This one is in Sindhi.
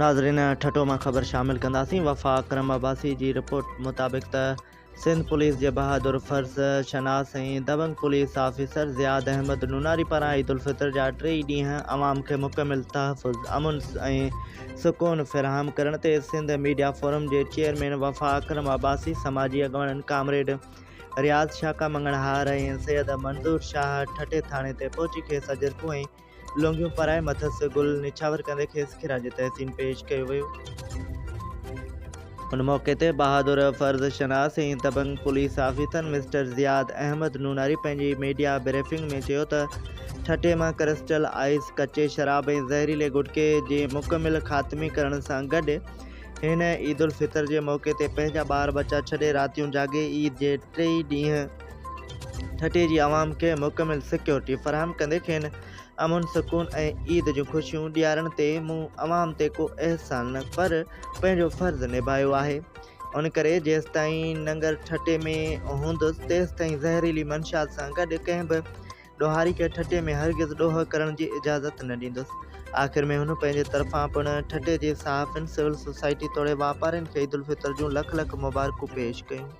ناظرين ٺٽو مان خبر شامل ڪنداسين وفا اڪرم عباسي جي رپورٽ مطابق ته سنڌ پوليس جي بهادر فرض شناس ۽ دبنگ پوليس آفيسر زياد احمد نوناري پاران عيد الفطر جا ٽيئي ڏينهن عوام کي مڪمل تحفظ، امن ۽ سڪون فراهم ڪرڻ تي سنڌ ميڊيا فورم جي چيئرمين وفا اڪرم عباسي، سماجي اڳواڻن ڪامريڊ رياض شاڪا مڱڻهار ۽ سيد منظور شاهه ٺٽي ٿاڻي تي پهچي کيس اجرڪون ۽ لونگيون پارائي مٿس گل نڇاور ڪندي کيس خراج تحسين پيش ڪيو ويو. ان موقعي تي بهادر فرض شناس ۽ دبنگ police officer mister Ziyad Ahmed Nonari پنهنجي ميڊيا بريفنگ ۾ چيو ته ٺٽي مان ڪرسٽل آئس، ڪچي شراب ۽ زهريلي گٽڪي جي مڪمل خاتمي ڪرڻ سان گڏ هن عيدالفطر جي موقعي تي پنهنجا ٻار ٻچا ڇڏي راتيون جاڳي عيد جي ٽئي ڏينهن ٺٽي جي عوام کي مڪمل سيڪيورٽي فراهم ڪندي کين امن سڪون ۽ عيد جون خوشيون ڏيارڻ تي مون عوام تي ڪو احسان نه پر پنهنجو فرض نڀايو آهي ان ڪري جيستائين ننگر ٺٽي ۾ هوندس تيستائين زهريلي منشيات سان گڏ ڪنهن به ڏوهاري کي ٺٽي ۾ هرگز ڏوهه ڪرڻ جي اجازت نه ڏيندس آخر ۾ هن پنهنجي طرفان پڻ ٺٽي جي صحافين سول سوسائٽي توڙي واپارين کي عيدالفطر جون لک لک مبارڪون پيش ڪيون.